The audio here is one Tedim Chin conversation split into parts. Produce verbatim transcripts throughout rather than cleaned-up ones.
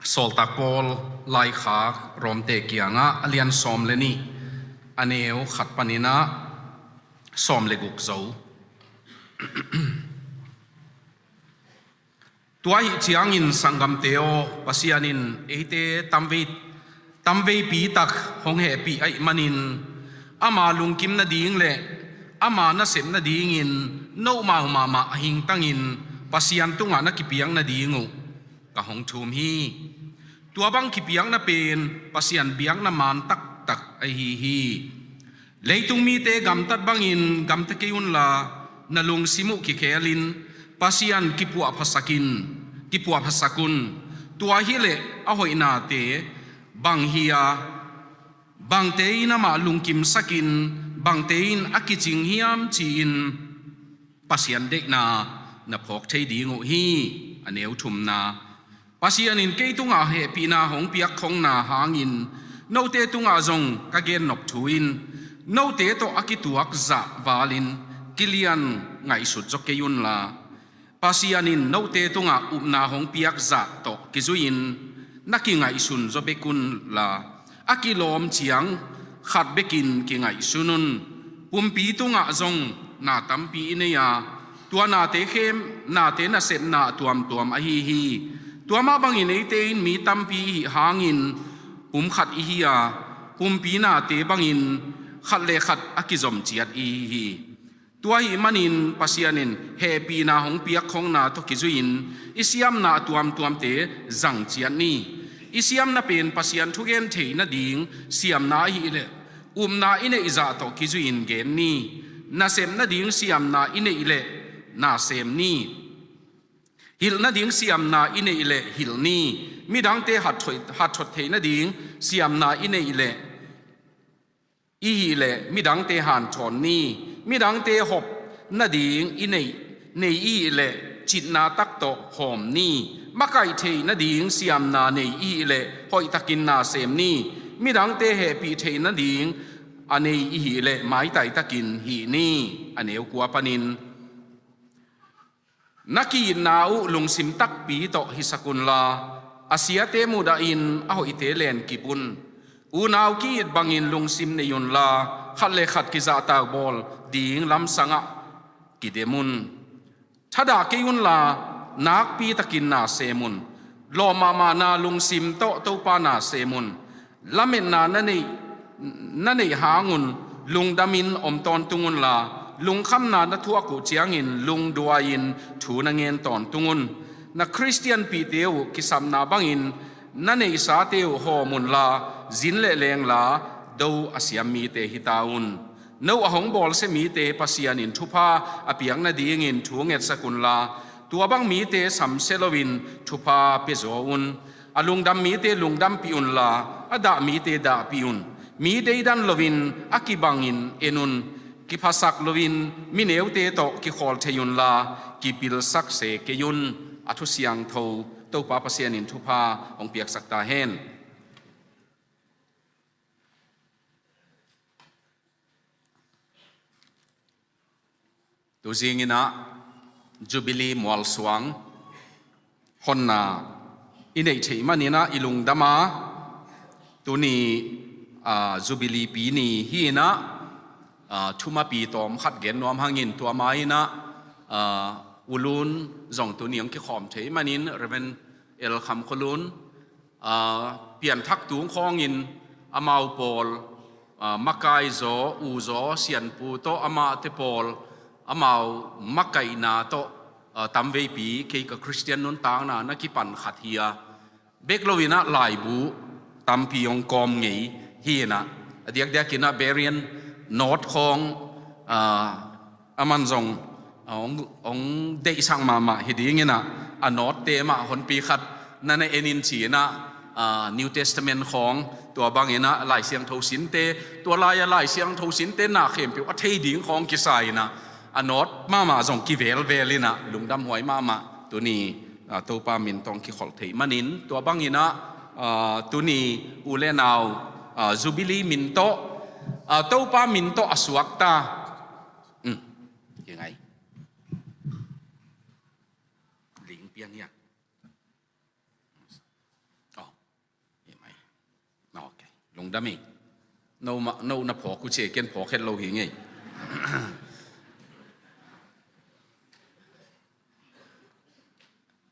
Sawltak Paul laikhak Romte kiangah a lian sawm le nih, a neu khat panin ah sawm le guk zo. Tua ahih ciangin sanggamte aw, Pasian in eite tamvei, tamveipi tak hong hehpih ahih manin, ama lungkim nading le ama nasep nadingin note mahmah a hingtangin Pasian tungah na kipiak nading uh ka hong thum hi. Tua bang kipiakna pen Pasian biakna man taktak ahi hi. Leitung mite gamtat bangin gamta kei unla, na lungsim uh kikhelin Pasian kipuahphasakin, kipuahphasak un. Tua hileh a hoihnate bang hi a, bangte in amah lungkimsakin, bangte in a kicing hiam ci-in Pasian deihna na phawk thei ding uh hi. A neu thumna, Pasian in kei tungah hehpihna hong piakkhongna hangin note tungah zong ka gennop thu in, note tawh a kituak zah valin kilian ngaihsut zaw kei unla, Pasian in note tungah upna hong piak zah tawh kizui-in na kingaihsun zaw bek unla, a kilawm ciang khat bekin kingaihsun un. Pumpi tungah zong na tampi i nei a, tua nate khem, nate nasepna tuamtuam ahi hi. Tua mah bangin eite in mi tampi i hih hangin pum khat i hi a, pumpi nate bangin khat le khat a kizom ciat i hi hi. Tua ahih manin Pasian in hehpihna hong piakkhongna tawh kizui-in i siamna a tuamtuamte zang ciat ni. I siamna pen Pasian thugen theih nading siamna ahileh, upna i neih zah tawh kizui-in gen ni. Nasep nading siamna i neih leh na sem ni. Hilh nading siamna i neih leh hilh ni. Midangte hatthot, hatthot theih nading siamna i neih leh, i hih leh midangte hanthawn ni. Midangte hop nading i neih, nei i hih leh citna tak tawh hawm ni. Makaih theih nading siamna nei i hih leh hoihtakin na sem ni. Midangte hehpih theih nading a nei i hih leh maitai takin hih ni. A neu kua panin, na ki-itna uh lungsim takpi tawh hisak unla, a siate mudahin a hoihte lenkip un. Unau ki-it bangin lungsim nei unla, khat le khat kizahtak bawl ding lamsangah kidem un. Thadah kei unla, nakpitakin na sem un. Lawh mahmahna lungsim tawh Topa na sem un. Lametna na neih, na neih hangun lungdamin om tawntung unla, lungkhamna na thuak uh ciangin lungduai-in thu na ngen tawntung un. Na Khristianpihte uh kisapna bangin na neihsate uh hawm unla, zin le lengla do a siam mite hi ta un. No a hong bawlsia mite Pasian in thupha a piak nadingin thu ngetsak unla, tua bang mite samsia loin thupha piazaw un. A lungdam mite lungdampih unla, a dah mite dahpih un. Mi deidan loin a kibangin en un. Kiphasak loin mi neute tawh kikhawl thei unla, kipilsak se kei un. A thu siangtho Topa Pasian in thupha hong piaksak ta hen. Tuzing in ah Jubilee mualsuang honna i neih theih manin ah i lungdam a, tuni, aa, Jubilee pi ni hi in ah, aa, thumapi tawm khat gen nuam hangin tua ma in ah, aa, U Lun zong tuni hong kikhawm theih manin Reverend L Kham Khua Lun, aa, pianthak tung khawngin amau pawl, aa, makaizaw, uzaw, sianpu tawh amahte pawl, amau makaihna tawh, aa, tamveipi kei ka Khristian nuntakna na kipan khat hi a, bek loin ah laibu tampi hong kawm ngei hi in ah, a diakdiakin ah Berean note khawng, aa, aman zong, a, hong, hong deihsak mahmah hi ding in ah, a note-te mah honpi khat na na en in ci in ah, a, New Testament khawng, tua bang in ah Lai Siangtho sinte, tua lai-a Lai Siangtho sinte na khempeuh a thei ding khawng kisa in ah, a note mahmah zong kivelvel in ah lungdamhuai mahmah. Tuni, a, Topa min tawh hong kikholh theih manin, tua bang in ah, a, tuni u le nau, a, Jubilee min tawh, a, Topa min tawh a suakta. Um, hi ngai. Ling piang hiam? Oh, Dam hi. No ma, no na phawk uh ci e, ken phawk het lo hi ngei.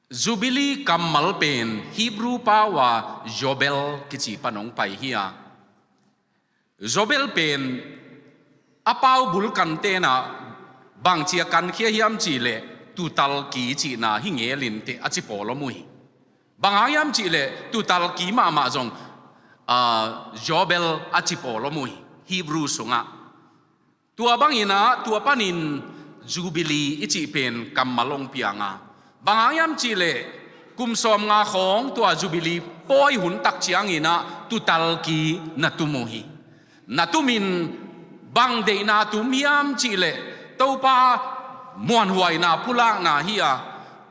Jubilee kammal pen Hebrew pau a Jobel kici pan hong pai hi a, Jobel pen a pau bul kan tenah bangci a kankhia hiam cihleh tuutalki cihna hi ngelin teh a ci pawl om uh hi. Bang hang hiam cihleh tuutalki mahmah zong, ah, Jobel a ci pawl om uh hi Hebrew sungah. Tua banginah tua panin Jubilee i cih pen kammal hong pianga, bang hang hiam cihleh kum sawmnga khawng tua Jubilee pawi hun tak cianginah tuutalki na tum uh hi. Na tumin bang deihna tum hiam cihleh Topa muanhuaina pulakna hi a,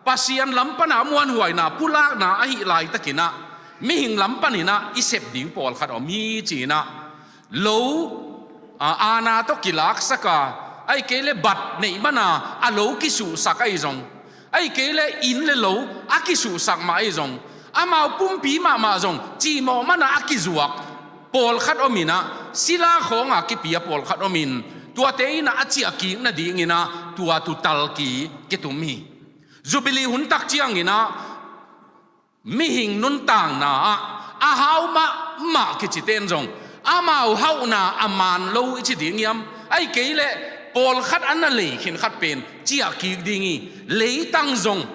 Pasian lam pana muanhuaina pulakna ahi laitakinah mihing lam paninah i sep ding pawlkhat om hi cinah lo, a, aana tawh kilaksak a, ahih kei leh bat neih mana a lo kisuhsak ahi zong, ahih kei leh inn le lo a kisuhsak mah ahi zong, amau pumpi mahmah zong cimawh mana a kizuak pawlkhat ominah, sila khawnga kipia pawlkhat omin, tuate innah a ciahkik nadinginah tua tuutalki kitum hi. Jubilee hun tak cianginah mihing nuntakna ah a hau mahmah kiciten zong, amau hauhna a maan lo i ci ding hiam? Ahih kei leh pawlkhat a na lei khin khat pen ciahkik ding hi. Leitang zong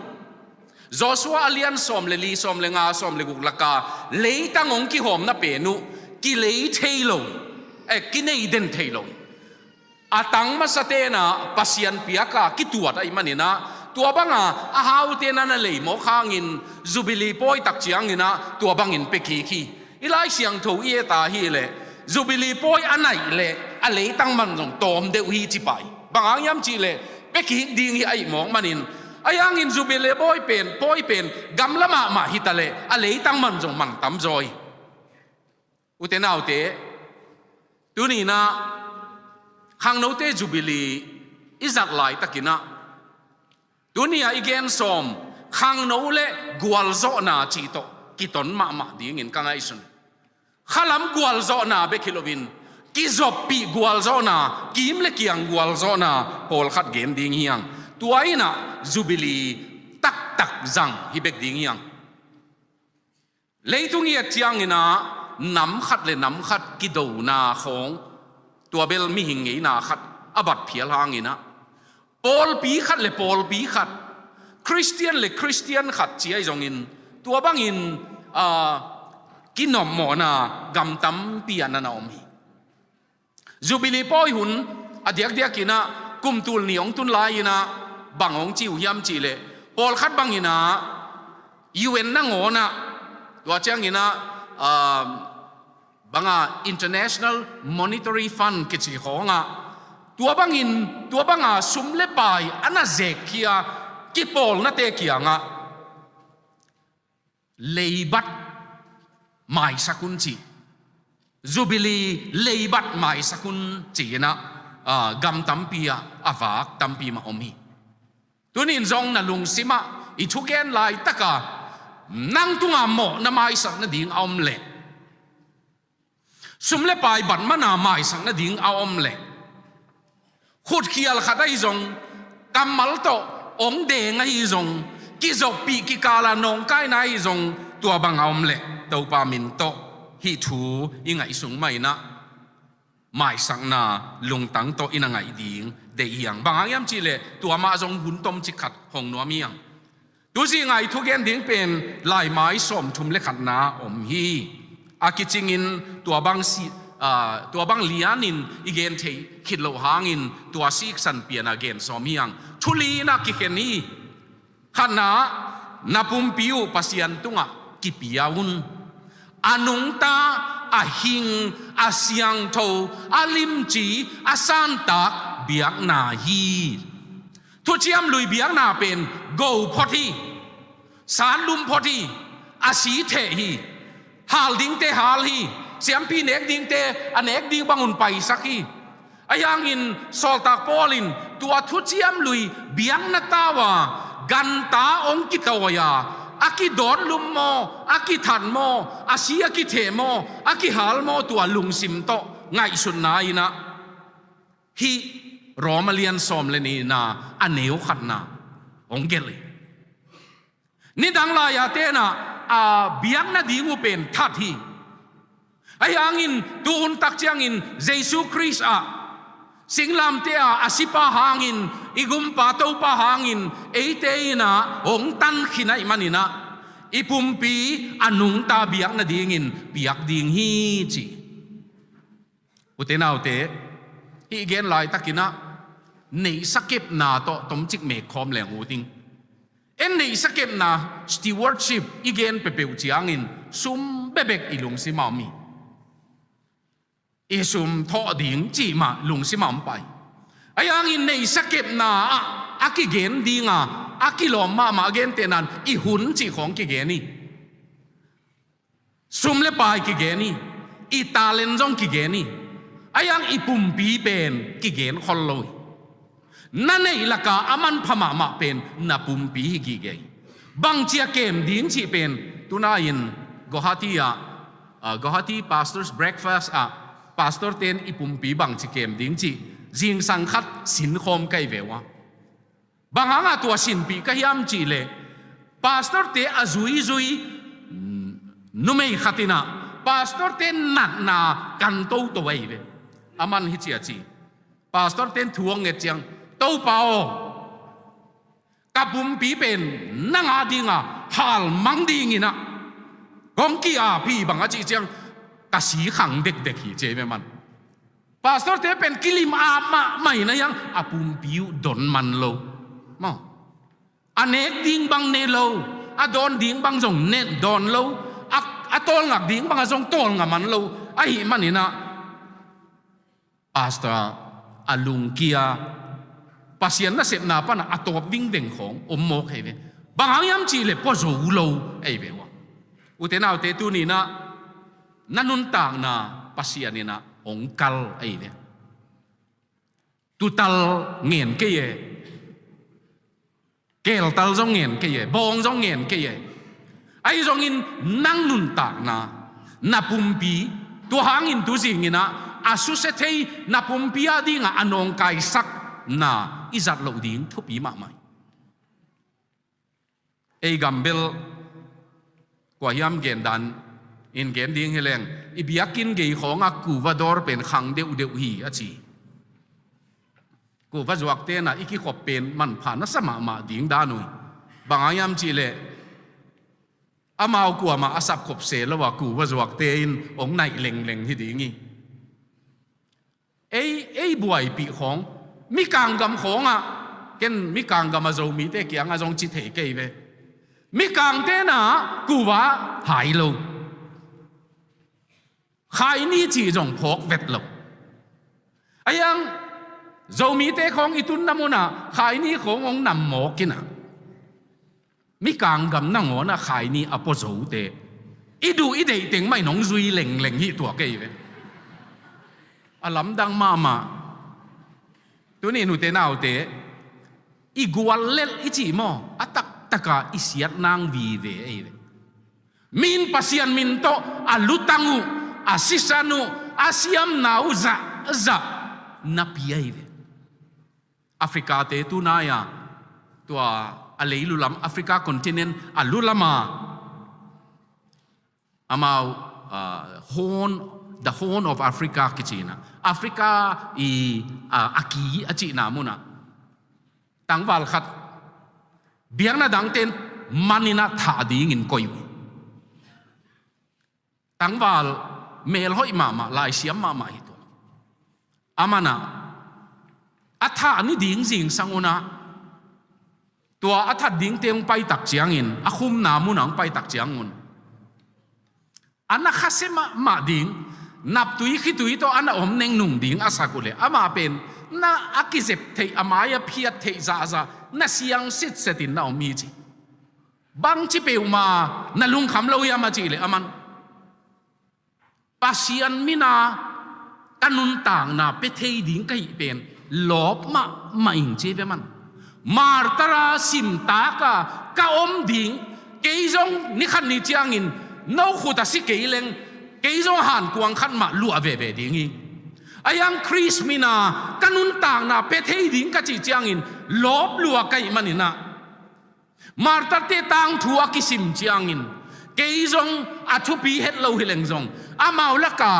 Joshua a lian sawm le li, sawm le nga, sawm le guk laka leitang hong kihawmna pen uh kilei thei lo, eh, kinei den thei lo. A tang masa tenah Pasian piaka kituat ahih maninah tua banga a hau tenah na leimawk hangin Jubilee pawi tak cianginah tua bangin pia kik hi. I Lai Siangtho i et a hileh Jubilee pawi a naih leh a leitang man zong tawm deuh hi ci pah hi. Bang hang hiam cihleh pia kik ding hi ahih mawk manin, ahi hangin Jubilee pawi pen, pawi pen gamla mahmah hitaleh a leitang man zong man tamzaw hi. Ute naute, tuninah khangnote Jubilee i zat laitakinah, tuni-ah i gen sawm khangno le gualzawhna cih tawh kiton mahmah dingin ka ngaihsun. Khalam gualzawhna bek hi loin kizoppih gualzawhna, kim le kiang gualzawhna pawlkhat gen ding hi hang. Tua innah Jubilee taktak zang hi bek ding hi hang. Leitung i et cianginah nam khat le nam khat kidona khawng, tua bel mihing ngeina khat a bat phial hanginah pawlpi khat le pawlpi khat, Khristian le Khristian khat ci ahi zongin tua bangin, ah, kinopmawhna gam tampi ah na na om hi. Jubilee pawi hun a diakdiakinah kum tul nih hong tun lai-inah bang hong ci uh hiam cihleh, pawlkhat banginah U N nangawnah, tua cianginah, um, banga International Monetary Fund kici khawngah tua bangin, tua banga sum le pai a na zekkhia kipawlnate kiangah leibat maisak un ci, Jubilee leibat maisak un ci-inah, ah, gam tampi ah a vak tampi mah om hi. Tunin zong na lungsimah i thugen laitaka nang tunga mawh na maisak nading a om leh, sum le pai bat mana maisak nading a om leh, khutkhial khat ahi zong, kammal tawh hong deng ahi zong, kizoppih kikala nawngkaina ahi zong, tua bang a om leh Topa min tawh hih thu i ngaih sung mah inah maisakna lungtang tawh i na ngaih ding deih hi hang. Bang hang hiam cihleh tua mah zong hun tomcik khat hong nuam hi hang. Tuzinga i thugen ding pen laimai sawmthum le khatna om hi. A kicingin tua bang si, aa, tua bang lianin i gen theih khit loh hangin tua siksan piana gen sawm hi hang. Thu li-inah kikhen hi. Khatna, na pumpi uh Pasian tungah kipia un. A nungta, a hing, a siangtho, a limci, a santak biakna hi. Thuciam Lui biakna pen go phot hi, sanlum phot hi, a si theh hi, hal dingte hal hi, siampi nek dingte a nek ding bangun paisak hi. Ahi hangin Sawltak Paul in tua Thuciam Lui biakna tau a ganta hong kitawi a, A kidawt lum maw, a kithat maw, a si a kitheh maw, a kihal maw, tua lungsim tawh ngaihsutna in ah, hih Roma lian sawm le nihna a neu khatna hong gelh hi. Nidang lai-a te in ah, a biak nading uh pen that hi. Ahi hangin tu hun tak ciangin Jesu Khrist ah singlamteh ah a sipa hangin, i gumpa Topa hangin eite in ah hong tankhin ahih manin ah, i pumpi a nungta biak nadingin piak ding hi ci. Ute naute, hih gen laitakin ah neihsa kepna tawh tomcik mek khawm leng ut ing. En neihsa kepna, stewardship, i gen peuhpeuh ciangin sum bekbek i lungsim ah om hi. I sum thawh ding cih mah lungsim ah om pah hi. Ahi hangin neihsa kepna ah a kigen ding a, a kilawm mahmah a gentehna in i hun cih khawng kigen hi. Sum le pai kigen hi, i talent zong kigen hi. Ahi hang i pumpi pen kigen khol lo hi. Na neih laka a manpha mahmah pen na pumpi hi gige hi. Bangci a kem ding cih pen, tuna in Guwahati ah, ah, Guwahati Pastors Breakfast ah pastor ten i pumpi bangci kem ding cih zingsang khat sinkhawm ka hi ve uh a. Bang hangah tua sinpih ka hiam cih leh, pastorte a zuizui, mm, numei khat in ah pastorte natna kan toto ahi ve. Aman hih ci a ci. Pastorte in thu hong nget ciang, "Topa aw, ka pumpi pen nang a dingah halmang dingin ah kong ki-ap hi," bang a cih ciang, "Ka si khang dekdek hi," ci ahi ve man. Pastorte pen kilim ap mahmah in ah, ahi hang a pumpi uh don man lo. Maw. A nek ding bang ne lo, a dawn ding bang zong ne dawn lo, a, a tawlngak ding bang a zong tawlnga man lo. Ahih manin ah, pastor a lungkia, Pasian nasepna pan ah a tawp vingveng khawng om mawk ahi ve. Bang hang hiam cih leh pua zo lo ahi ve uh a. Ute naute, tuni in ah na nuntakna Pasian in ah hong kal ahi ve. Tutal ngen kei e. Keltal zong ngen kei e. Bawng zong ngen kei e. Ahi zongin nang nuntakna, na pumpi, tua hangin tuzingin ah a susia thei, na pumpi a dingah a nawngkaisakna i zat loh ding thupi mahmah hi. Ei gam bel kua hiam gen dan in gen ding hi leng, i biakinn gei khawngah kuva dawr pen khang deuhdeuh hi a ci. Kuva zuakte in ah i kikhop pen manpha nasa mahmah ding dan uh hi. Bang hang hiam cih leh, amau kuamah a sapkhop se lo a, kuva zuakte in hong naih lengleng hi ding hi. Ei, ei buaipih khawng, mikang gam khawngah, ken mikang gam a Zomite kiangah zong ci thei kei ve. Mikangte in ah kuva hai lo. Khaini cih zong phawk vet lo. Ahi hang Zomite khawng i tunna munah khaini khawng hong nam mawk in ah, mikang gam nangawn ah khaini a pua zote, i duh i deih teng mah in hong zui lengleng hi tua kei ve. A lamdang mahmah. Tuni nute naute, i guallelh i cih maw, a taktaka i siat nang vive ahi ve. Mi in Pasian min tawh a lutang uh, a sisan uh, a siamna uh zahzah na pia ahi ve. Africa-te tunai-a, tua a leilu lam, Africa continent a lu lama, amau, ah, Horn, the Horn of Africa kici-in ah, Africa i, ah, a ki a cihna munah tangval khat biakna dangte in man in ah thah dingin koih uh. Tangval melhoih mahmah, laisiam mahmah hi tua. Aman ah, a thah ni ding zingsang un ah, tua a that dingte hong paitak ciangin, a khumna munah hong paitak ciangun, a na khasia mahmah ding, naptui khitui tawh a na om nengnung ding a sak uh leh, amah pen na a kizep theih, a mai a phiat theih zahzah na siang sitsetin na om hi ci. Bangci peuhmah na lungkham lo hiam a cih leh, aman Pasian min a ka nuntakna pia thei ding ka hih pen lawp mahmah ing ci ve man. Martar a simtak a ka om ding, Kei zong ni khat ni ciangin no khut a si kei leng, kei zong hankuang khat mah luah veve ding hi. A hiang Khrist mina ka nuntakna pia thei ding ka cih ciangin lawp lua ka hih maninah, martarte tangthu a kisim ciangin kei zong a thupi het lo hi leng zong amau laka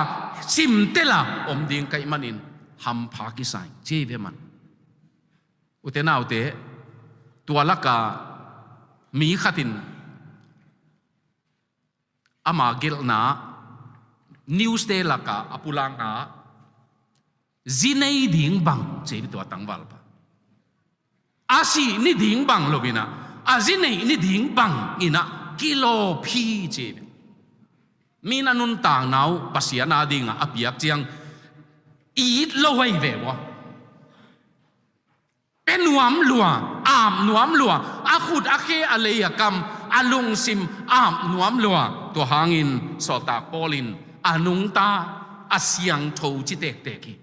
simtela om ding ka hih manin hampha kisai ci ve man. Ute naute, tua laka mi khatin ama gelhna newste laka a pulakna, zi nei ding bang ci ve tua tangvalpa. A sih ni ding bang lo inah, a zi neih ni ding bang inah kilawp hi ci ve. Mi na nuntakna uh Pasian a dingah a piak ciang it lo ahi ve ua. Pe nuam lua, ap nuam lua, a khut a khe a lei a kam, a lungsim ap nuam lua. Tua hangin sawltak Paul in a nungta a siangtho ci tektek hi.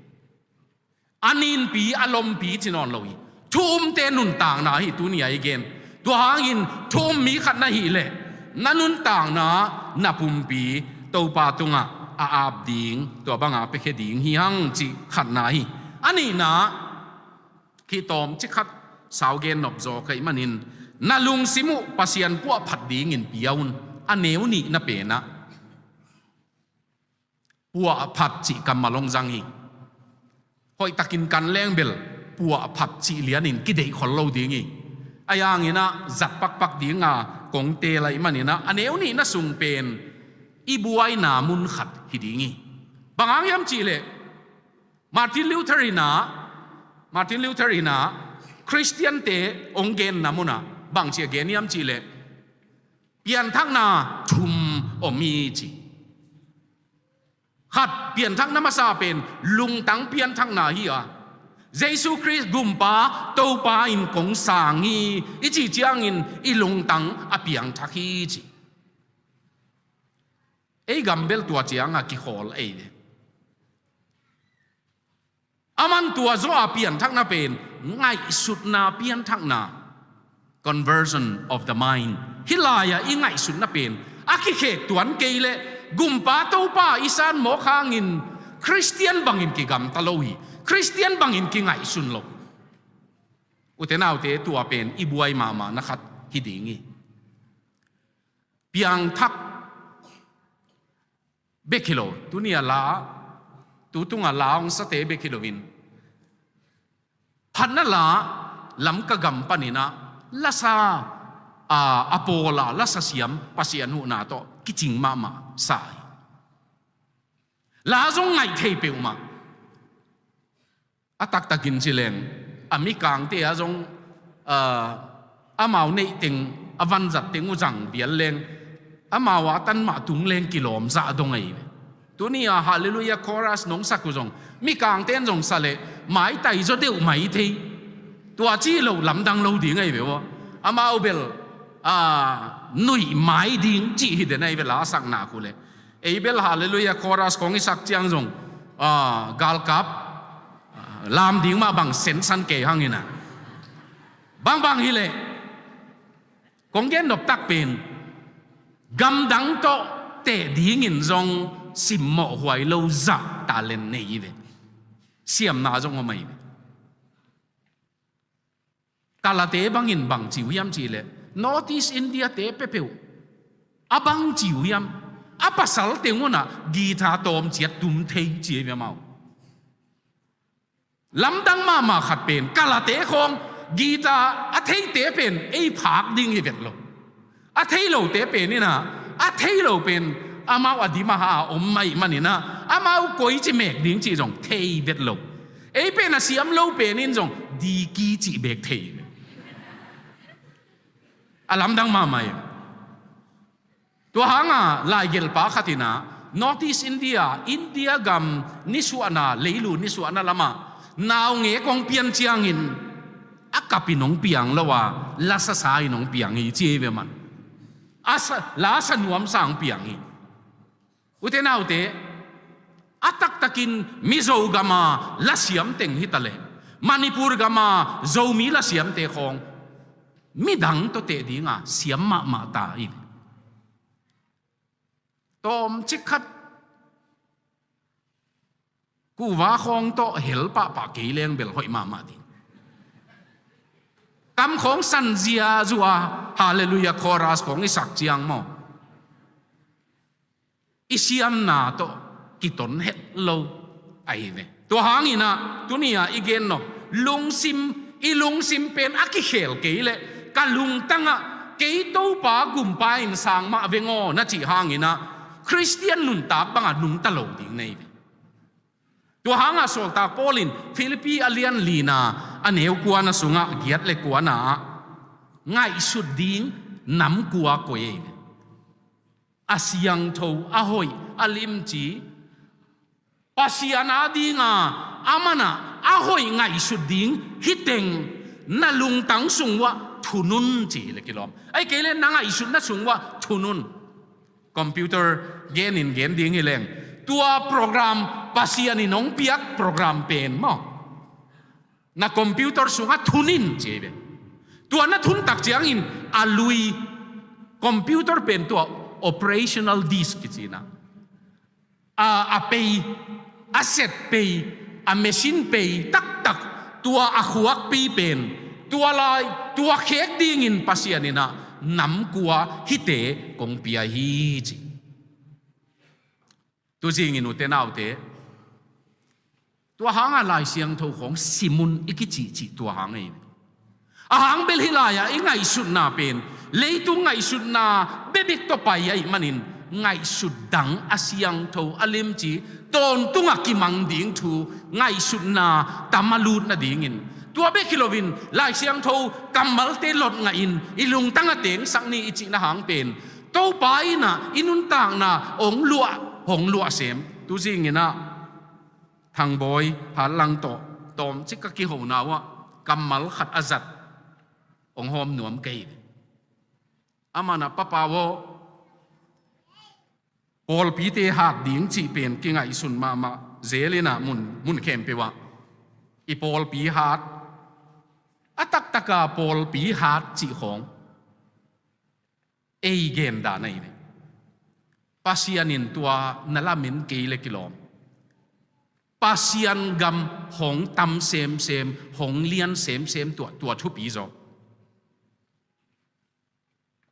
A ninpi a lompi ci nawn lo hi. Thu umte nuntakna hi tuni a i gen. Tua hangin thu um mi khat na hih leh na nuntakna na pumpi Topa tungah a ap ding, tua banga piakhia ding hi hang cih khatna hi. A nihna, khitawm ci khat sau gen nop zaw ka hih manin, na lungsim uh Pasian puahphat dingin pia un. A neu nihna penah puahphat cih kammal hong zang hi. Hoihtakin kan leng bel puahphat cih lianin kideih khol lo ding hi. A hianginah zat pakpak dinga kong teel ahih maninah a neu nihna sung pen i buaina mun khat hi ding hi. Bang hang hiam cihleh Martin Luther inah, Martin Luther inah Khristiante hong genna munah bangci a gen hiam cihleh pianthakna thum om hi ci. Khat, pianthakna masa pen lungtang pianthakna hi a, Jesu Khrist Gumpa Topa in kong sang hi i cih ciangin i lungtang a piangthak hi ci. Ei gam bel tua cianga kikhawl ei ve. A man tua zaw a pianthakna pen ngaihsutna pianthakna, conversion of the mind. Hih lai-ah i ngaihsutna pen a kikhek tuan kei leh Gumpa Topa i san mawk hangin Khristian bangin kigamta lo hi. Khristian bangin kingaihsun lo. Ute naute, tua pen i buai mahmahna khat hi ding hi. Piangthak bek hi lo, tuni a la, tu tunga la hong sate bek hi loin, phatna la Lamka gam paninah lasa a, a pawla lasa siam Pasian huhna tawh kicing mahmah sa hi. La zong ngaih thei peuhmah. A taktakin ci leng, a mikangte a zong, ah, amau neih teng, a vanzat teng uh zang vial leng, amau a tan mah tung leng kilawm zah dong ahi ve. Tuni a Hallelujah Chorus nong sak uh zong, mikangte in zong sa leh maitai zaw deuh mai thei. Tua ci loh lamdang lo ding ahi ve aw. Amau bel, ah, nuih mai ding cih hi den ahi ve, la sakna uh leh. Ei bel Hallelujah Chorus kong i sak ciang zong, ah, galkap, ah, lam ding mah bang sensan kei hang inah. Bangbang hileh kong gen noptak pen gamdang tawh teh dingin zong simmawh huai lo zah talent nei hi ve. Siamna zong om ahi ve. Kalate bangin bang ci uh hiam cihleh, North East India te peuhpeuh a bang ci uh hiam, a pasal teng unah guitar tawm ciat tum thei ci ahi ve amau. Lamdang mahmah khat pen, kalate khawng guitar a theite pen ei phak ding hi vet lo. A thei lote pen inah, a thei lo pen amau a dim a ha a om mah ahih maninah, amau koici mek ding cih zong thei vet lo. Ei pen a siam lo pen in zong diki cih bek thei. A lamdang mahmah hi. Tua hanga laigelhpa khat inah North East India, India gam nisuahna, leilu nisuahna lamah naungek hong pian ciangin a kapin hong piang lo a, lasasa in hong piang hi ci hi ve man. A sa, lasa nuamsa hong piang hi. Ute naute, a taktakin Mizo gama lasiam teng hitaleh, Manipur gama Zomi lasiamte khawng midang tawh teh dinga siam mahmah ta hi. Tawmcik khat kuva khawng tawh hel pahpah kei leng bel hoih mahmah ding. Kam khawng san ziazua, Hallelujah chorus khawng i sak ciang maw, i siamna tawh kiton het lo ahi ve. Tua hangin ah tuni-a i gen nop, lungsim, i lungsim pen a kikhel kei leh, ka lungtangah kei Topa gumpa in sang mah veng aw na cih hangin ah Khristian nuntak bangah nungta lo ding nei ve. Tua hangah sawltak Paul in Philippi a lian lina, a neu kuana sungah giat le kuana ah ngaihsut ding nam kua koi ei ve. A siangtho, a hoih, a limci, Pasian a dinga a manah a hoih ngaihsut ding hi teng na lungtang sung uah thunun ci le kilawm. Ahih kei le na ngaihsutna sung uah thunun. Computer genin gen ding hi leng, tua program, Pasian in hong piak program pen maw, na computer sungah thunin ci hi ve. Tua na thun tak ciangin a lui, computer pen tua operational disk kici-in ah, a, a pei, a set pei, a machine pei taktak, tua a khuakpi pen, tua lai, tua khek dingin Pasian in ah nam kua hite kong pia hi ci. Tuzingin ute naute, tua hanga Lai Siangtho khawng sim un i kicihcih tua hang ei. A hang bel hih lai-ah i ngaihsutna pen leitung ngaihsutna bebek tawh pai ahih manin, ngaihsut dang a siangtho, a limci, tawntungah kimang ding thu ngaihsutna tam a lut nadingin, tua bek hi loin Lai Siangtho kammalte lot ngahin i lungtang a tengsak ni i cihna hang pen Topa in ah i nuntakna hong luah, hong luah sem. Tuzingin ah Thangbawi Hatlang tawh tawmcik ka kihona uah kammal khat a zat hong hawm nuam kei. Aman ah, Papa aw, pawlpite hat ding cih pen kingaihsun mahmah zel in ah, mun, mun khempeuh ah i pawlpi hat, a taktaka pawlpi hat cih khawng ei gen dan ahi ve. Pasian in tua na lamen kei le kilawm, Pasian gam hong tam semsem, hong lian semsem, tua, tua thupi zaw.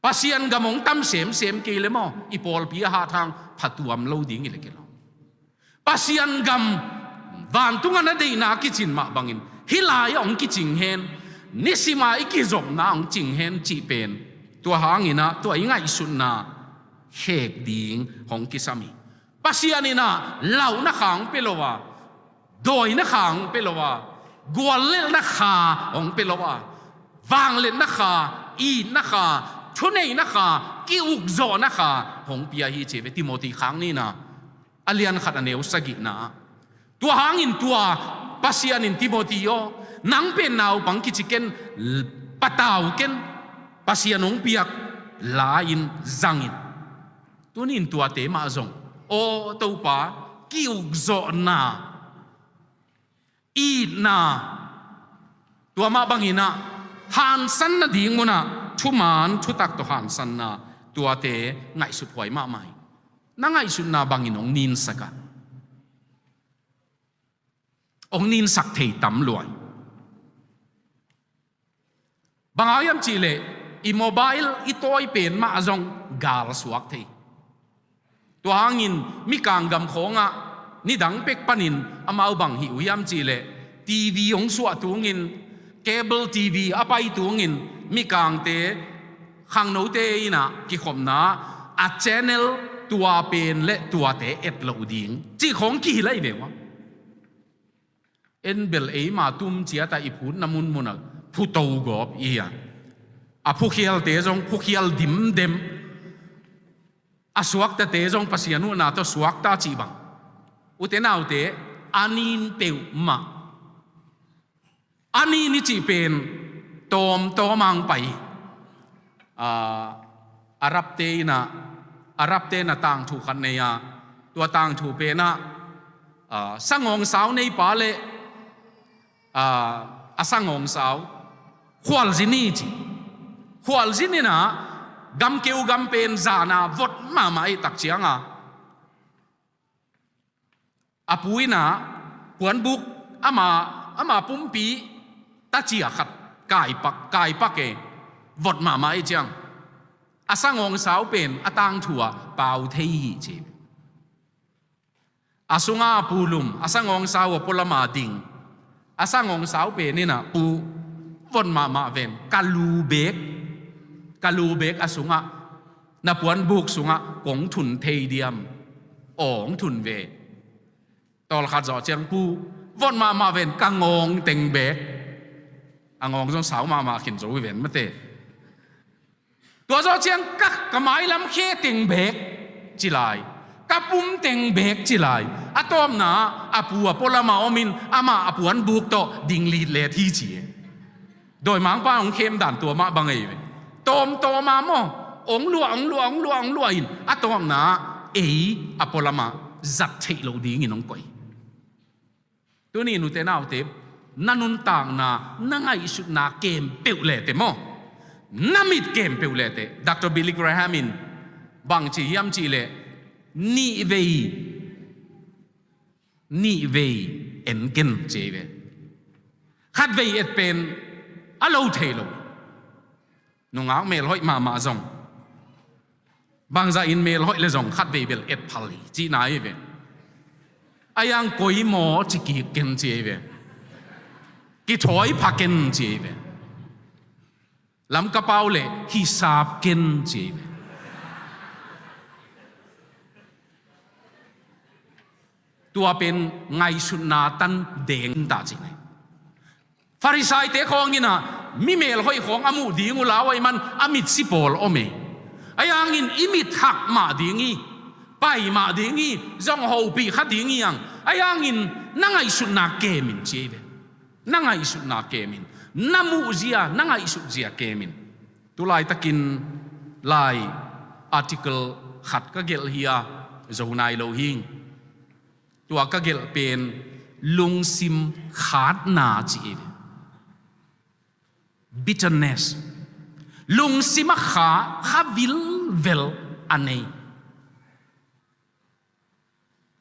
Pasian gam hong tam semsem kei le maw, i pawlpi a hat hang phatuam lo ding hi le kilawm. Pasian gam vantungah na deihna kicin mah bangin hih lai-ah hong kicing hen, nisima i kizopna hong cing hen cih pen, tua hangin ah tua i ngaihsutna khek ding hong kisam hi. Pasian in ah lauhna kha hong pia lo a, dawina kha hong pia lo a, guallelhna kha hong pia lo a, vangliatna kha, itna kha, thuneihna kha, ki-ukzawhna kha hong pia hi ci ve, Timoti khang nihna a lian khat a neu sagihna ah. Tua hangin tua Pasian in, Timoti aw, nang pen naupang kici ken, patau ken, Pasian hong piak la-in zang in. Tuni-in tuate mah zong, aw Topa, ki-ukzawhna, itna, tua mah bangin ah hansan nading munah thuman thutak tawh hansanna, tuate ngaihsut huai mahmah hi. Na ngaihsutna bangin hong ninsak a, hong ninsak thei tam lua hi. Bang hang hiam cih leh i mobile i tawi pen mah zong gal suak thei. Tua hangin mikang gam khawngah nidang pek panin amau bang hih uh hiam cih leh, TV hong suah tungin, cable TV a pai tungin, mikangte, khangnote in ah kikhopna a channel tua pen le tuate et loh ding cih khawng kihilh ahi ve ua. En bel eima tum ciatah i phutna munmunah phuto gawp i hi a, a phukhialte zong phukhial dimdem, a suaktate zong Pasian huhna tawh suakta cih bang. Ute naute, a nin peuhmah, a nin i cih pen tawmtawm ang pai. Ah, Arabte in ah, Arabte in ah tangthu khat nei a, tua tangthu pen ah, ah, sangawngsau neipa le, ah, a sangawngsau khualzin hi ci. Khualzin in ah, gamkeu gam pen zan a vot mahmah ahih tak ciang a, a pu in ah puanbuk ama, ama pumpi tacia khat kaipak, kaipak e, vot mahmah ahih ciang, a sangawngsau pen a tangthu ah pau thei hi ci. A sungah a pu lum, a sangawngsau a pualam a ding. A sangawngsau pen in ah, "Pu, vot mahmah ven, ka lu bek, ka lu bek a sungah, na puanbuk sungah kong thun thei diam? Aw, hong thun ve." Tawlkhat zawh ciang, "Pu, vot mahmah ven, ka ngawng teng bek." A ngawng zong sau mahmah khin zo hi ven mate. Tua zawh ciang, "Ka, ka mailam khe teng bek," ci lai, "ka pum teng bek," ci lai. A tawpna ah a pu a pualam a om in, amah a puanbuk tawh ding litlet hi ci e. Dawimangpa hong khem dan tua mah bang ei ve. Tawmtawm a maw, hong luah, hong luah, hong luah, hong luah in, a tawpna ah ei a pualam ah zat theih loh dingin hong koih. Tuni nute naute, na nuntakna, na ngaihsutna khempeuh le teh maw, na mit khempeuh le teh, Doctor Billy Graham in bang ci hiam cih leh, "Nih vei, nih vei en ken," ci ei ve. Khat vei et pen a lo thei lo. Nungak melhoih mahmah zong, bangzah in melhoih le zong khat vei bel et phal hi cihna hi ve. A yang koi maw ci kik ken ci ei ve. Kithawi pha ken ci ei ve. Lamka pau le hisap ken ci ei ve. Tua pen ngaihsutna tan deng ta ci ngai. Farisaite khawng in ah, mi melhoih khawng a muh ding uh lau ahih man a mitsi pawl om e. Ahi hangin i mit hak mah ding hi, pai mah ding hi, zong hopih kha ding hi hang. Ahi hangin na ngaihsutna kem in ci ei ve. Na ngaihsutna kem in. Na muhzia, na ngaihsutzia kem in. Tulaitakin lai article khat ka gelh hi a, zo nai lo hing. Tua ka gelh pen lungsim khatna ci hi. Bitterness. Lungsim a kha, kha vilvel a nei.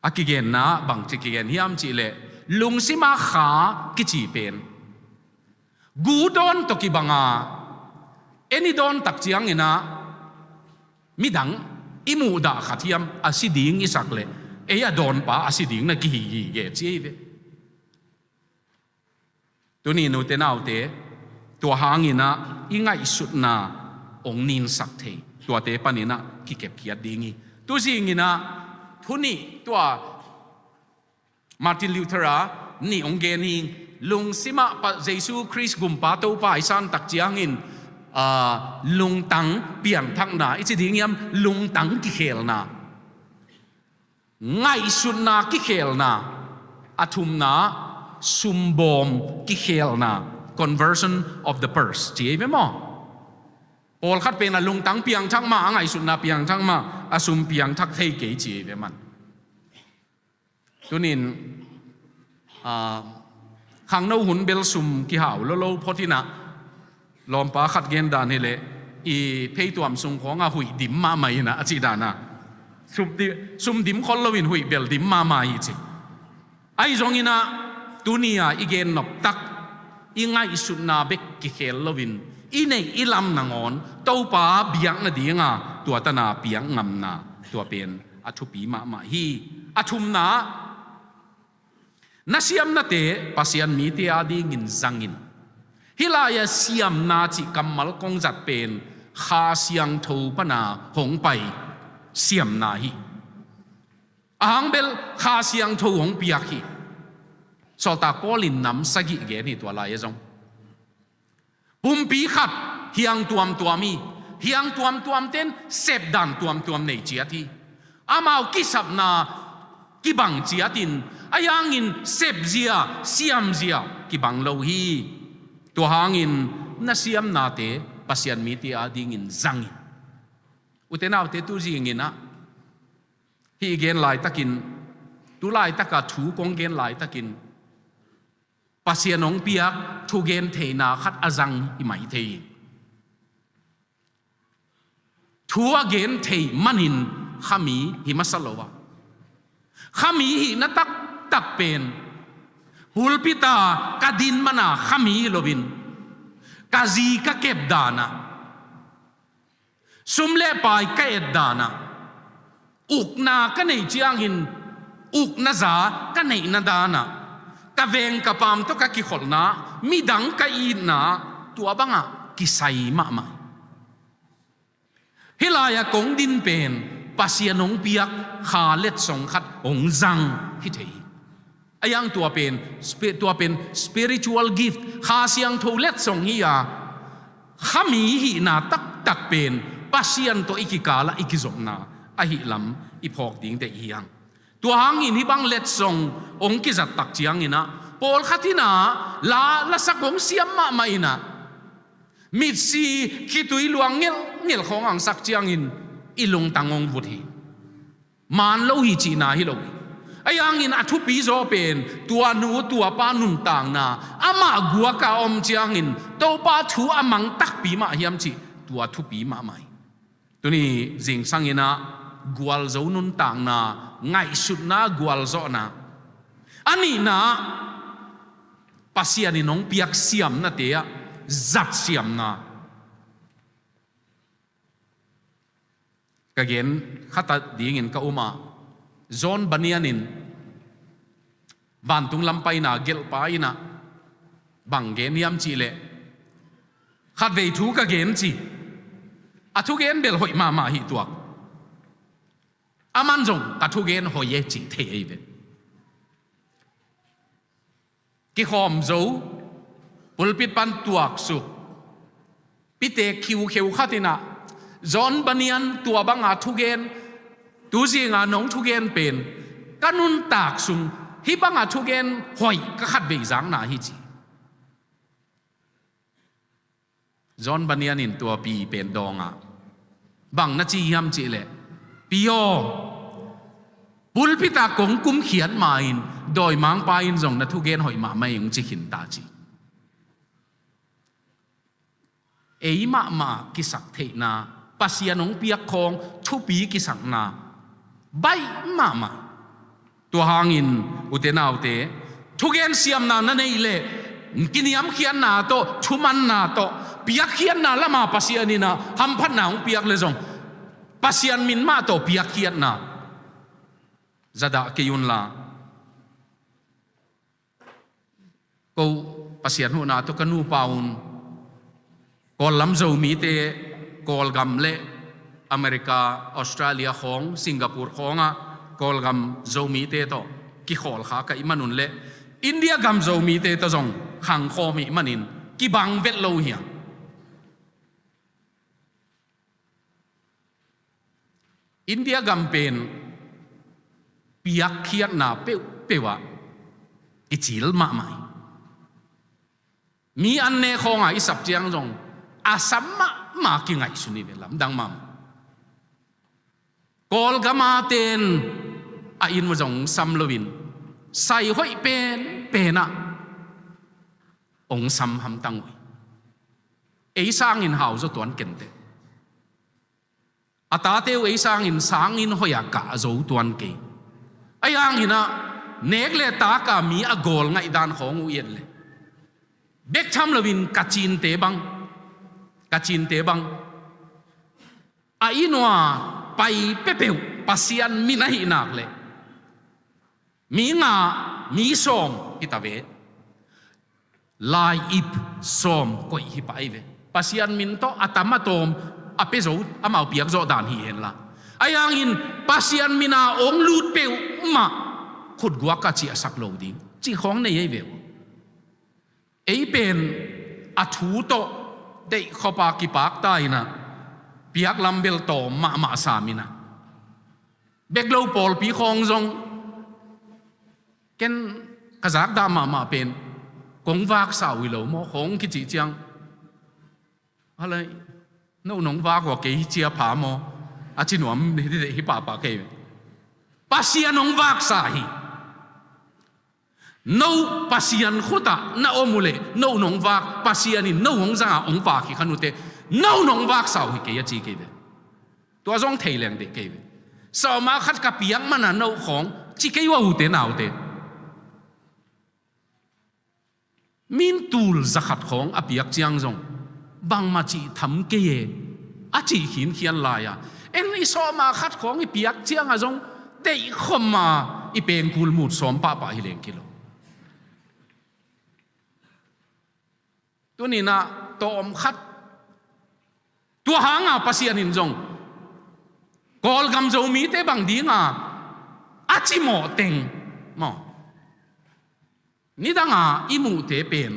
A kigenna bangci kigen hiam cih leh, lungsim a kha kici pen gu dawn tawh kibang a, en i dawn tak ciangin ah midang i muhdah khat hiam a si ding i sak leh, ei a dawnpa a si ding na kihi gige ci ei ve. Tuni nute naute, tua hangin ah i ngaihsutna hong ninsak thei, tuate panin ah kikepkhiat ding hi. Tuzingin ah thu nih, tua Martin Luther a nih hong gen hi. Lungsim ah pa, Jesu Khrist Gumpa Topa i san tak ciangin, ah, lungtang piangthakna i ci ding hiam, lungtang kikhelna. Ngaihsutna kikhelna. A thumna, sumbawm kikhelna, conversion of the purse ci ei ve maw? Pawlkhat pen a lungtang piangthak mah, a ngaihsutna piangthak mah, a sum piangthak thei kei ci ei ve man. Tunin, ah, khangno hun bel sum kihau lolo phot in ah, lawmpa khat gen dan hi leh, i pheituam sung khawng a huih dim mahmah in ah, a cih dan a. Sum di-, sum dim khol loin huih bel dim mahmah hi ci. Ahi zongin ah, tuni a i gen nop tak, i ngaihsutna bek kikhel loin, i neih i lam nangawn Topa biak nadinga tua tan a piak ngamna, tua pen a thupi mahmah hi. A thumna, na siamnate Pasian mite adingin zang in. Hih lai-a siamna cih kammal kong zat pen Kha Siangtho pan a hong pai siamna hi. A hang bel Kha Siangtho hong piak hi. Sawltak Paul in nam sagih gen hi tua lai-ah zong. Pumpi khat hiang tuamtuam hi. Hiang tuamtuamte'n sepdan tuamtuam nei ciat hi. Amau kisapna kibang ciatin, ahi hangin sepzia, siamzia kibang lo hi. Tua hangin na siamnate Pasian mite adingin zang in. Ute naute, tu zingin ah, hih gen laitakin, tu laitaka thu kong gen laitakin, Pasian hong piak thugen theihna khat a zang hi mai thei hi. thu a gen thei manin khami hi masa lo a, khami hihna taktak pen pulpit-a ka din mana khami hi loin ka zi ka kep danah, sum le pai ka et danah, ukna ka neih ciangin ukna za ka neihna danah, ka veng ka paam tawh ka kikholhna, midang ka itna, tua bangah kisai mahmah. Hih lai-ah kong din pen Pasian hong piak kha letsong khat hong zang hi thei hi. A yang tua pen, spi-, tua pen spiritual gift, Kha Siangtho letsong hi a, khami hihna taktak pen Pasian tawh i kikalah i kizopna ahih lam i phawk ding deih hi hang. Tua hangin hih bang letsong hong kizat tak ciangin ah, pawlkhat in ah la, lasak hong siam mahmah in ah, mitsi khitui luang ngelhngelh khawng a hong sak ciangin i lungtang hong vut hi. Maan lo hi cihna hi lo hi. Ahi hangin a thupi zaw pen tua nu tua pa nuntakna, amah guak a om ciangin Topa thu a mang takpi mah hiam cih, tua thupi mahmah hi. Tuni zingsang in ah gualzo nuntakna, ngaihsutna gualzawhna, a nihna ah Pasian in hong piak siamnate ah zat siamna. Ka gen khat a dingin ka um a, John Bunyan in vantung lam paina gelhpa in ah bang gen hiam cih leh, khatvei thu ka gen ci, a thugen bel hoih mahmah hi tuak. Aman zong ka thugen hoih e cih thei ahi ve. Kikhawm zo, pulpit pan tuaksuk, pitek khiukheu khat in ah, John Bunyan tua banga thugen, tu zinga nong thugen pen ka nuntak sung hih banga thugen hoih ka khatvei zakna hi ci. John Bunyan in tua pi pen dawngah bang na ci hiam cih leh, "Pi aw, pulpit ah kong kumkhiat ma-in dawimangpa in zong na thugen hoih mahmah hi ung," ci khin ta ci. Ei mahmah kisak theihna, Pasian hong piak khawng thupi kisakna baih mahmah. Tua hangin, ute naute, thugen siamna na neih leh kiniamkhiatna tawh, thumanna tawh, piakkhiatna lama Pasian in ah hamphatna hong piak leh zong Pasian min mah tawh piakkhiatna zadah kei unla. Ko Pasian huhna tawh ka nupa un Kawllam Zomite, Kawlgam le America, Australia khawng, Singapore khawngah Kawlgam Zomite tawh kikhawlkha ka hih manun le India gam Zomite tawh zong khangkhawm hih manin kibang vet lo hi a. India gam pen piakkhiatna peuhpeuh ah kicil mahmah hi. Mi an ne khawngah i sap ciang zong a sam mahmah kingaihsun hi ve, lamdang mahmah. Kawlgam a ten a inn uh zong sam loin sai hoih penpen ah hong sam hamtang uh hi. Ei sangin hau zaw tuan kenteh. A tate uh ei sangin sanginn hoih ah kah zo tuan kei. Ahi hangin ah nek le tak a mi a gawl ngaihdan khawng uh i et leh bek tham loin Kachinte bang, Kachinte bang a inn uah pai peuhpeuh Pasian min ahih nak leh mi nga, mi sawm hi ta ve. Lai-ip sawm koih hi pah ahi ve. Pasian min tawh a tam a tawm a pia zo, amau piak zawh dan hi henla. Ahi hangin Pasian min a hong lut peuhmah khutguak a ciahsak lo ding cih khawng nei ahi ve uh. Ei pen a thu tawh deih khop a kipak ta in ah piak lam bel tawm mahmah sam in ah, bek lo pawlpi khawng zong ken ka zakdah mahmah pen kong vaksa uh hi lo maw khawng kicih ciang, a lai, no nong vak uh a, kei hi cia pha maw, a ci nuam hi, hi pahpah kei. Pasian hong vaksa hi. No Pasian khutah na om uh leh no nong vak, Pasian in no hong zangah hong vak hi kha nuteh, no nong vaksa uh hi kei a ci kei ve. Tua zong thei leng deh kei ve. Sawma khat ka piak mana no khawng ci kei ua, ute naute. Min tul zakhat khawng a piak ciang zong bangmah cih tham kei e, a cih khinkhian lai-a, en i sawma khat khawng i piak cianga zong deih khawma i pengkul mut sawm pahpah hi leng kilo. Tuninah tawm khat, tua hanga Pasian in zong Kawlgam Zomite bang dinga a cimawh teng maw, nidanga i muhte pen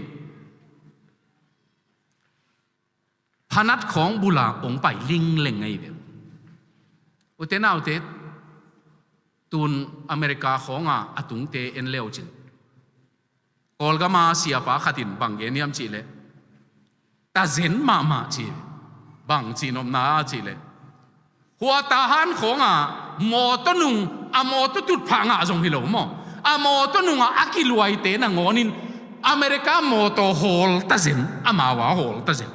phanat khawng bula hong pai lingleng ngei ve. Ute naute, tun America khawnga a tungte en leucin, Kawlgama siapa khatin bang gen hiam cihleh, tazen mahmah ci. Bang cihnopna a cihleh, hua Tahan khawnga mawtaw nung, a mawtaw tutphah ngah zong hi lo maw, a mawtaw nunga a kiluaite nangawnin America mawtaw hawl tazen, amau a hawl tazen.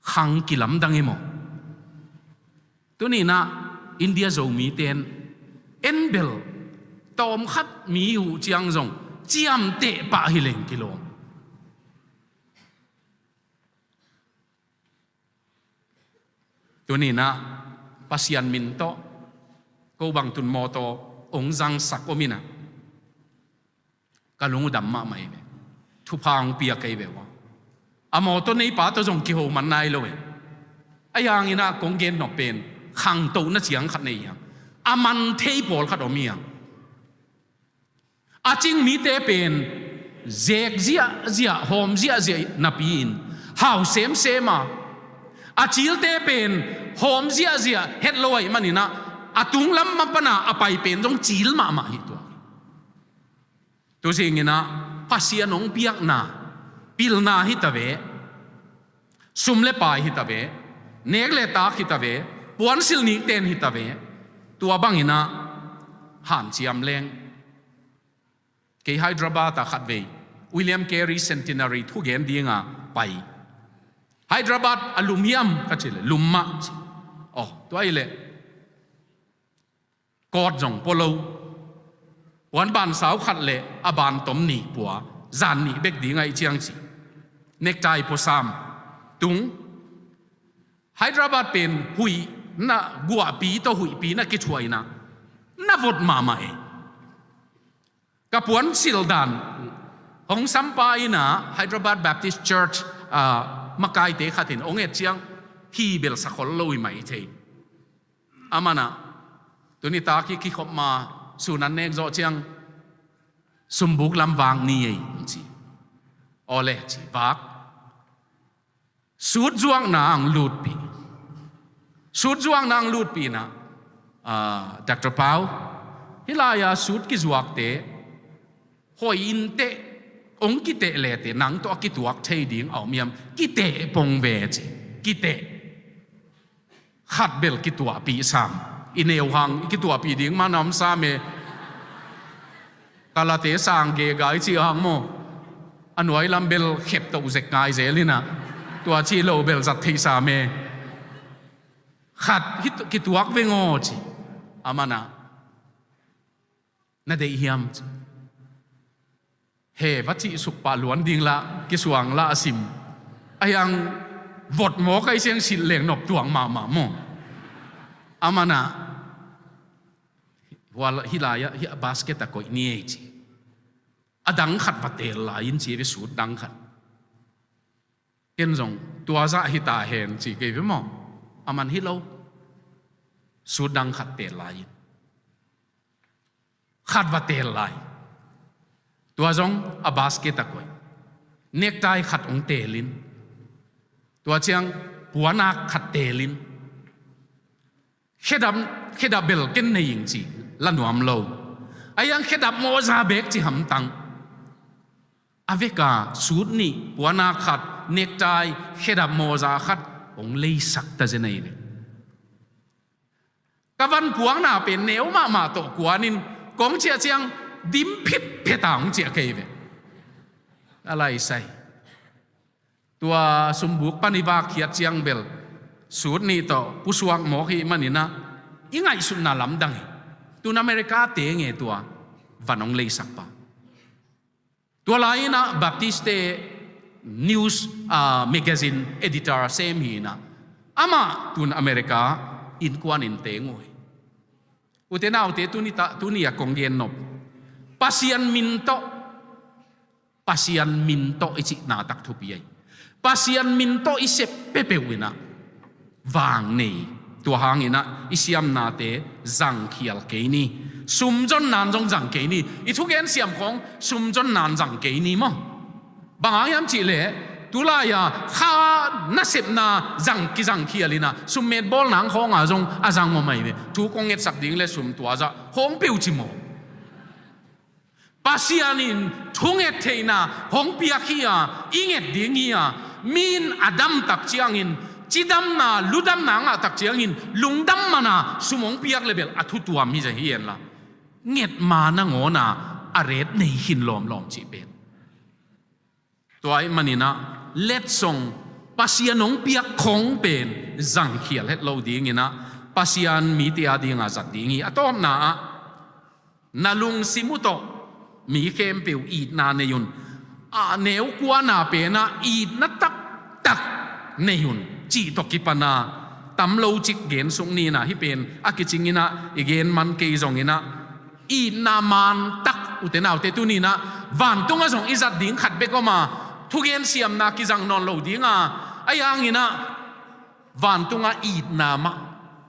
Khang kilamdang hi maw? Tuninah India Zomite in en bel tawm khat mi huh ciang zong ciamteh pah hi leng kilawm. Tuninah Pasian min tawh ko bang tun mawtaw hong zangsak om inah ka lung uh dam mahmah hi ve. Thupha hong pia kei ve ua. A mawtaw neipa tawh zong kiho man nai lo e. Ahi hanginah kong gen nop pen khangtohna ciang khat nei hiang. A man thei pawlkhat om hiang. A cing mite pen zek ziahziah, hawm ziahziah napi-in hau semsem a, a cilte pen hawm ziahziah het lo ahih maninah a tunglam mapana a pai pen zong cil mahmah hi tuak hi. Tuzinginah Pasian hong piakna, pilna hi ta ve, sum le pai hi ta ve, nek le tak hi ta ve, puansilh nikten hi ta ve, tua banginah hanciam leng. Kei Hyderabad ah khatvei William Carey Centenary thugen dinga pai. Hyderabad a lum hiam ka cih leh lum mah ci. Aw, tua ahih leh coat zong pua lo. Puan bansau khat le a bantom nih pua, zan nih bek ding ahih ciang ci. Necktie pua sam tung. Hyderabad pen huih na guahpi tawh huihpi na kithuah inah na vot mahmah e. Ka puansilh dan hong sampa inah Hyderabad Baptist Church, ah, makaite khatin hong et ciang hi bel sakhol lo hi mai thei. Amanah tuni tak hi kikhop ma, sun an nek zawh ciang sumbuk lam vak ni ei ci. Awle ci, vak. Sut zuakna ang lutpih. Sut zuakna ang lutpih inah, ah, Doctor Pau, hih lai-a sut kizuakte hoih inteh, hong kiteh leteh nang tawh a kituak thei ding a om hiam? Kiteh pong ve ci. Kiteh. Khat bel kituahpih sam. I neu hang i kituahpih ding man a om sam e. Kalate sang gegai cih hang maw, a nuai lam bel khep toh zek ngai zel inah, tua cih lo bel zat theih sam e. Khat hi kituak veng aw ci. Amanah na deih hiam ci. He va cih suk pah luan ding lah kisuang lah a sim. Ahi hang vot maw kai siang silh leng nop tuang mahmah maw. Amanah hua hih lai-ah hih a basket ah koih ni ei ci. A dang khat va teel lai in ci ve, sut dang khat. Ken zong tua zah hi ta hen ci kei ve maw. Aman hi lo. Sut dang khat teel lai in khat va teel lai. Tua zong a basket ah koih. Necktie khat hong teelin, tua ciang puanak khat teelin, khedap, khedap bel ken nei ing ci la nuam lo. Ahi hang khedap mawza bek ci hamtang. A veka sut nih, puanak khat, necktie, khedap mawza khat hong leisak ta zen ahi ve. Ka van puakna pen neu mahmah tawh kuanin kong ciah ciang dim phitphet a hong ciah kei ve. A laisai. Tua sumbuk pan i vak khiat ciang bel Sut nih tawh pusuak mawk hi maninah i ngaihsutna lamdang hi. Tun America te nge tua van hong leisakpa. Tua lai-inah Baptist te news, ah, magazine editor sem hi-inah amah tun America innkuan in teng uh hi. Ute naute tuni ta, tuni a kong gen nop Pasian min tawh Pasian min tawh i cihna tak thupi ahi. Pasian min tawh i sep peuhpeuh inah vang nei. Tua hanginah i siamnate zangkhial kei ni. Sumzon nan zong zang kei ni. I thugen siam khawng sumzon nan zang kei ni maw? Bang hang hiam cihleh tulai-a kha nasepna zang kizangkhial inah summet bawl nang khawnga zong a zang maw mai ve. Thu kong ngetsak ding le sum tua zah khawng peuh ci maw? Pasian in thunget theihna hong piak hi-a i nget ding hi-a, mi in a damtak ciangin cidamna ludamna a ngahtak ciangin lungdam mana sum hong piak le bel a thutuam hi zah hi enla, nget ma nangawna a ret nei khin lawmlawm cih pen. Tua ahih maninah letsong Pasian hong piak khong pen zangkhial het lo dinginah Pasian mite a dinga zat ding hi. A tawpna ah na lungsim uh tawh mi khempeuh itna nei un. A neu kuana penah itna taktak nei un cih tawh kipana tam lo cik gensuk ninah hih pen a kicinginah i gen man kei zonginah itna mantak ute naute tuninah vantungah zong i zat ding khat bek oma thugen siamna kizang nawn lo dinga a yanginah vantungah itna mah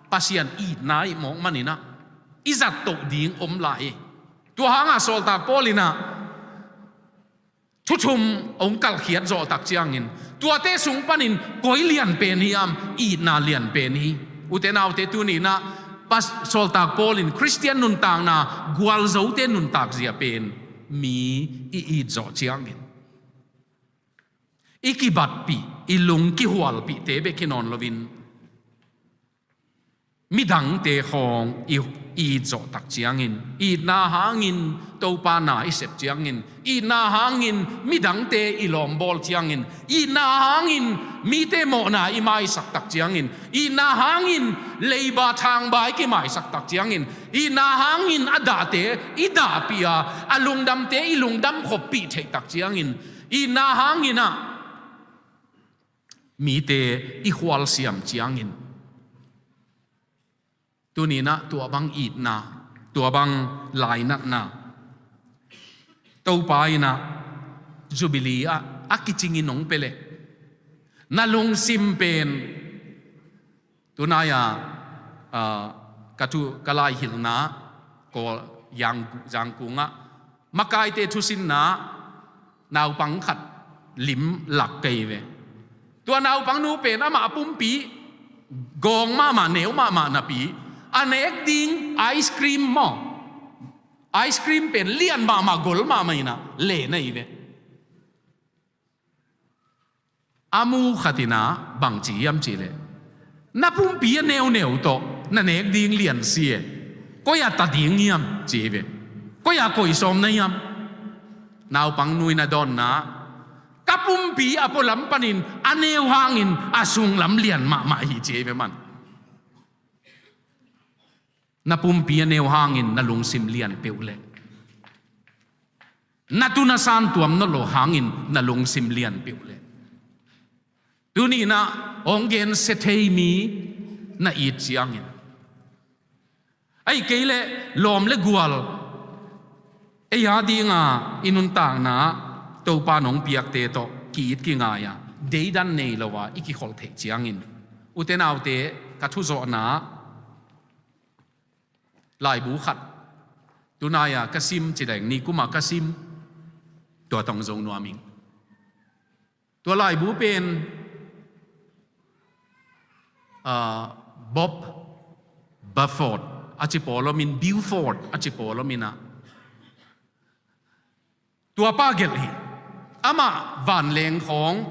Pasian itna ih mawk maninah i zat toh ding om lai hi. Tua hanga sawltak Paul inah thuthum hong kalkhiat zawhtak ciangin tuate sung panin koi lian pen hiam, itna lian pen hi. Ute naute tuninah sawltak Paul in Khristian nuntakna gualzote nuntakzia pen mi i it zawh ciangin i kibatpih i lung kihualpihte bek hi nawn loin midangte khawng i, i it zawhtak ciangin, itna hangin Topa na i sep ciangin, itna hangin midangte i lawmbawl ciangin, itna hangin mite mawhna i maisaktak ciangin, itna hangin leiba thangba i kimaisaktak ciangin, itna hangin a dahte i dahpih a, a lungdamte i lungdam khoppih theihtak ciangin, itna hanginah mite i khualsiam ciangin tuninah tua bang itna, tua bang lainatna Topa inah Jubilee ah a kicingin hong pia leh na lungsim pen tunai-a, ah, ka thu, ka laihilhna Kawl Yang, Zangkung ah makaite thusinna naupang khat lim lak kei ve. Tua naupang nu pen amah a pumpi gawng mahmah, neu mahmah napi a nek ding ice cream maw, ice cream pen lian mahmah, gol mahmah inah le na hi ve. A mu khatinah bangci hiam cihleh na pumpi a neuneu tawh na nek ding lian si e, koi-ah ta ding hiam ci hi ve. Koi-ah koih sawm na hiam? Naupang nu in a dawnna ka pumpi a pualam panin a neu hangin a sunglam lian mahmah hi ci hi ve man. Na pumpi a neu hangin na lungsim lian peuh leh na tuna santuam nolh lo hangin na lungsim lian peuh leh tuninah hong gensia thei mi na it ciangin, ahih kei leh lawm le gual ei a dinga i nuntakna Topa nong piakte tawh ki-it kingai-a deidan nei lo-a i kikholh theih ciangin, ute naute, ka thuzawhna laibu khat tunai-a ka sim cideng, nikuma ka sim, tua tawng zo nuam ing. Tua laibu pen, ah, Bob Buford a ci pawlomin, Buford a ci pawlomin ah, tua pa gelh hi. Amah vanleng khawng,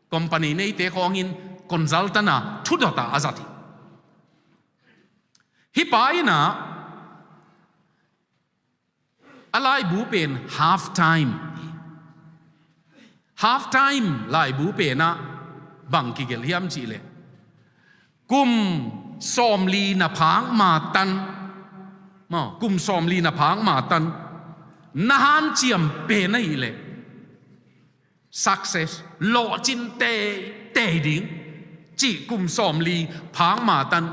company neite khawngin consultant a thudot a a zat hi. Hih pa inah a laibu pen Half Time. Half Time laibu penah bang kigelh hiam cihleh Kum sawmli na phak ma tan, maw, kum sawmli na phak ma tan na hanciam pen ahih leh success, lawhcin teitei ding cih, kum sawmli phak ma tan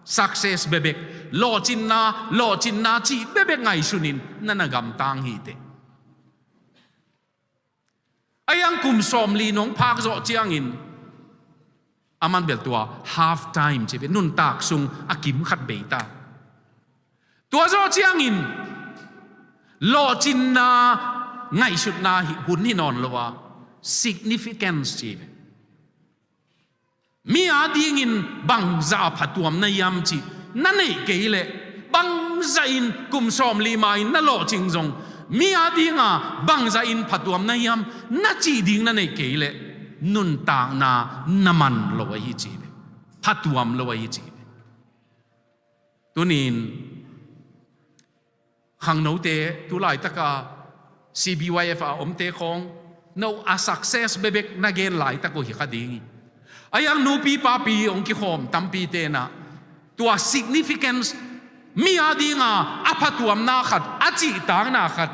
success bekbek, lawhcinna, lawhcinna cih bekbek ngaihsunin na na gamtang hi teh. Ahi hang kum sawmli nong phak zawh ciangin a man bel tua half time ci ve, nuntak sung a kim khat bei ta. Tua zawh ciangin lawhcinna ngaihsutna hi, hun hi nawn lo a, significance ci ve. Mi adingin bangzah a phatuam na hiam cih na neih kei leh, bangzah in kum sawmli ma-in na lawhcing zong, mi adinga bangzah in phatuam na hiam na cih ding na neih kei leh, nuntakna na man lo ahi ci ve. Phatuam lo ahi ci ve. Tunin khangnote, tu laitaka C B Y F a omte khawng, no a success bekbek na gen laitak uh hi kha ding hi. Ahi hang nupi papi hong kikhawm tampi tenah tua significance, mi adinga a phatuamna khat, a cihtakna khat,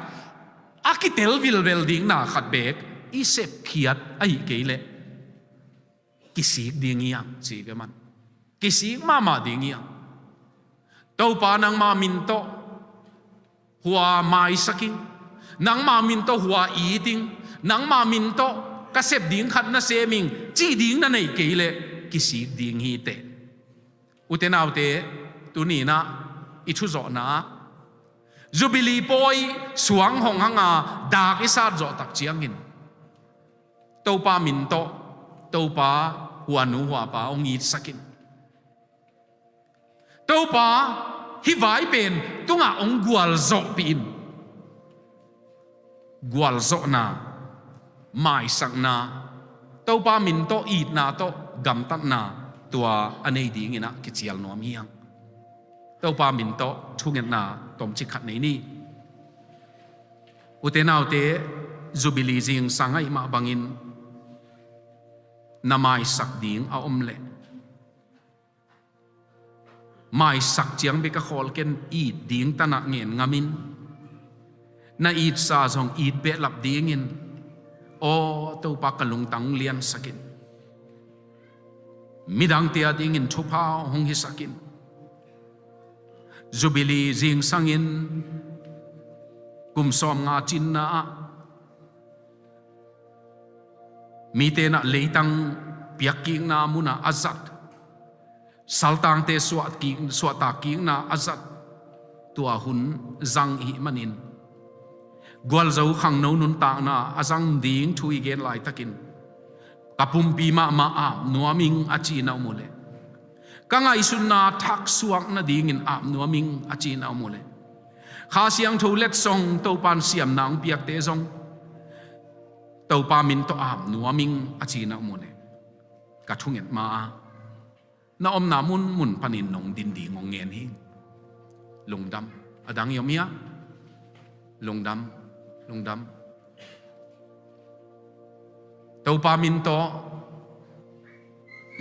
a kitel vilvel dingna khat bek i sepkhiat ahih kei leh kisik ding hi hang ci ve man. Kisik mahmah ding hi hang. Topa, nangma min tawh hua maisak ing, nangma min tawh hua it ing, nangma min tawh ka sep ding khat na sem ing cih ding na neih kei leh kisik ding hi teh. Ute naute, tuninah i thuzawhna ah Jubilee pawi suang hong hanga dak i sat zawh tak ciangin Topa min tawh, Topa, huanu huapa hong itsak in. Topa, hih vai pen tungah hong gualzawhpih in. Gualzawhna, maisakna, Topa min tawh itna tawh gamtatna, tua a nei dinginah kicial nuam hi hang. Topa min tawh thungetna tomcik khat nei ni. Ute naute, Jubilee zingsang ahih mah bangin na maisak ding a om leh, maisak ciang bek a khawl ken, it ding tanah ngen ngamin, na itsa zong it behlap dingin, aw Topa, ka lungtang liansak in. Midangte adingin thupha hong hisak in. Jubilee zingsangin kum sawmnga cinna ah mite na leitang piakkikna munah a zat, saltangte suahkik, suahtakkikna a zat, tua hun zang ihih manin, gualzo khangno nuntakna a zang ding thu i gen laitakin, ka pumpi mahmah ap nuam ing a ci na om uh leh, ka ngaihsutna thaksuak nadingin ap nuam ing a ci na om uh leh, Kha Siangtho letsong Topan siamna hong piakte zong Topa min tawh ap nuam ing a ci na om uh leh, ka thunget ma-ah na omna munmun panin nong din ding hong ngen hi. Lungdam. A dang i om hia? Lungdam, lungdam. Topa min tawh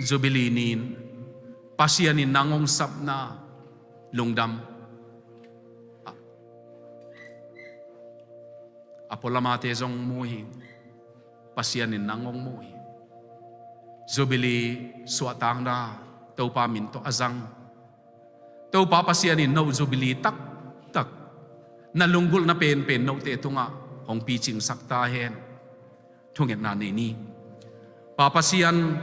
Jubilee ni-in Pasian in nang hong sapna, lungdam. A, a pualamate zong mu hi. Pasian in nang hong mu hi. Jubilee suahtakna Topa min tawh a zang. Topa Pasian in no Jubilee taktak, na lunggulhna penpen note tungah hong picingsak ta hen. Thungetna nei ni. Pa Pasian,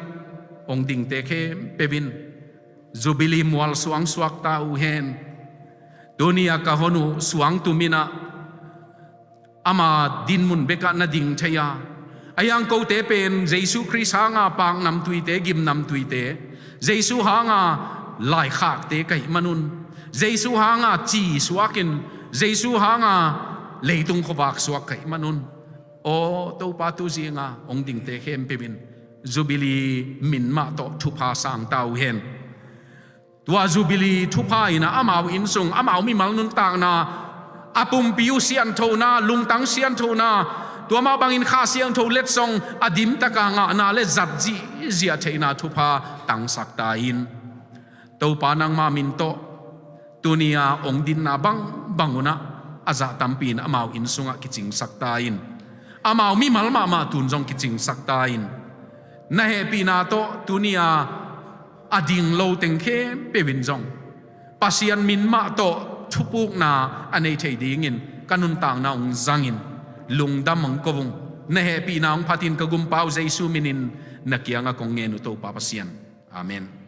hong dingte khempeuh in Jubilee mual suang suak ta uh hen. Tuni-a ka hon uh suang tum in ah, ama dinmun bekah na ding thei a, a hiang kote pen Jesu Khrist hanga paknamtuite, gimnamtuite, Jesu hanga laikhakte ka hih manun, Jesu hanga ci suakin, Jesu hanga leitung khuavak suak ka hih manun, aw Topa, tu zinga hong dingte khempeuh in Jubilee min mah tawh thupha sang ta uh hen. Tua Jubilee thupha in ah amau innsung, amau mimal nuntakna, a pumpi uh sianthona, lungtang sianthona, tua mah bangin Kha Siangtho letsong a dimtaka ngahna le zat zihziah theihna thupha tangsak ta in. Topa nangma min tawh tuni-a hong dinna bangbang unah a zah tampi in amau inn sungah kicingsak ta in. Amau mimal mahmah tun zong kicingsak ta in. Na hehpihna tawh tuni-a a ding lo teng khempeuh in zong Pasian min mah tawh thupukna a nei thei dingin ka nuntakna hong zangin lungdam hong ko ung. Na hehpihna hong phatin ka gumpa uh Jesu minin na kiangah kong ngen uh Topa Pasian. Amen.